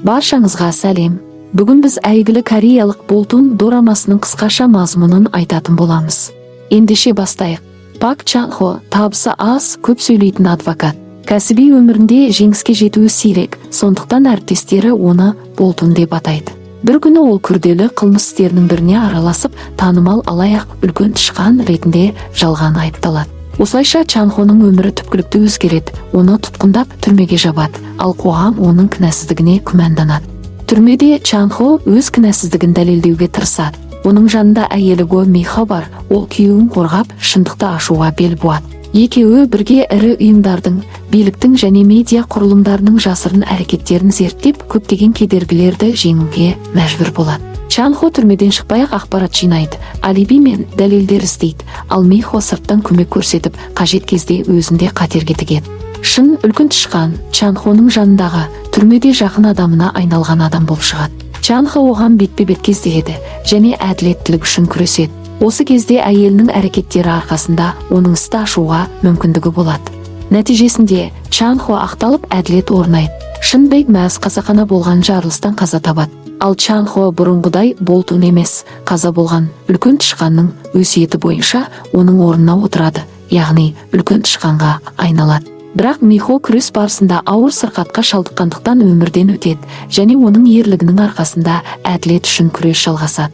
Баршаңызға сәлем! Бүгін біз әйгілі кореялық «Болтун» дорамасының қысқаша мазмұнын айтатын боламыз. Ендеше, бастайық. Пак Чан Хо – табысы аз, көп сөйлейтін адвокат. Кәсіби өмірінде жеңіске жетуі сирек, сондықтан әріптестері оны Болтун деп атайды. Бір күні ол күрделі қылмыс істерінің біріне араласып, танымал алаяқ Үлкен Тышқан ретінде жалған айыпталады. Осылайша Чанхоның өмірі түпкілікті өзгереді. Оны тұтқындап, түрмеге жабады, ал қоғам оның кінәсіздігіне күмәнданады. Түрмеде Чанхо өз кінәсіздігін дәлелдеуге тырысады. Оның жанында әйелі Го Михо бар. Ол күйеуін қорғап, шындықты ашуға бел буады. Екеуі бірге ірі ұйымдардың, биліктің және медиа құрылымдарының жасырын әрекеттерін зерттеп, көптеген кедергілерді жеңуге мәжбүр болады. Чанхо түрмеден шықпай ақ ақпарат жинайды, алиби мен дәлелдер іздейді, ал Михо сырттан көмек көрсетіп, қажет кезде өзін де қатерге тігеді. Шын Үлкен Тышқан Чанхоның жанындағы, түрмеде жақын адамына айналған адам болып шығады. Чанхо оған бетпе бет кездеседі және әділеттілік үшін күреседі. Осы кезде әйелінің әрекеттері арқасында оның істі ашуға мүмкіндігі болады. Нәтижесінде Чанхо ақталып, әділет орнайды. Шын Бек Мәз қасақана болған жарылыстан қаза табады, ал Чанхо бұрынғыдай Болтун емес, қаза болған Үлкен Тышқанның өсиеті бойынша оның орнына отырады, яғни Үлкен Тышқанға айналады. Бірақ Михо күрес барысында ауыр сырқатқа шалдыққандықтан өмірден өтеді және оның ерлігінің арқасында әділет үшін күрес жалғасады.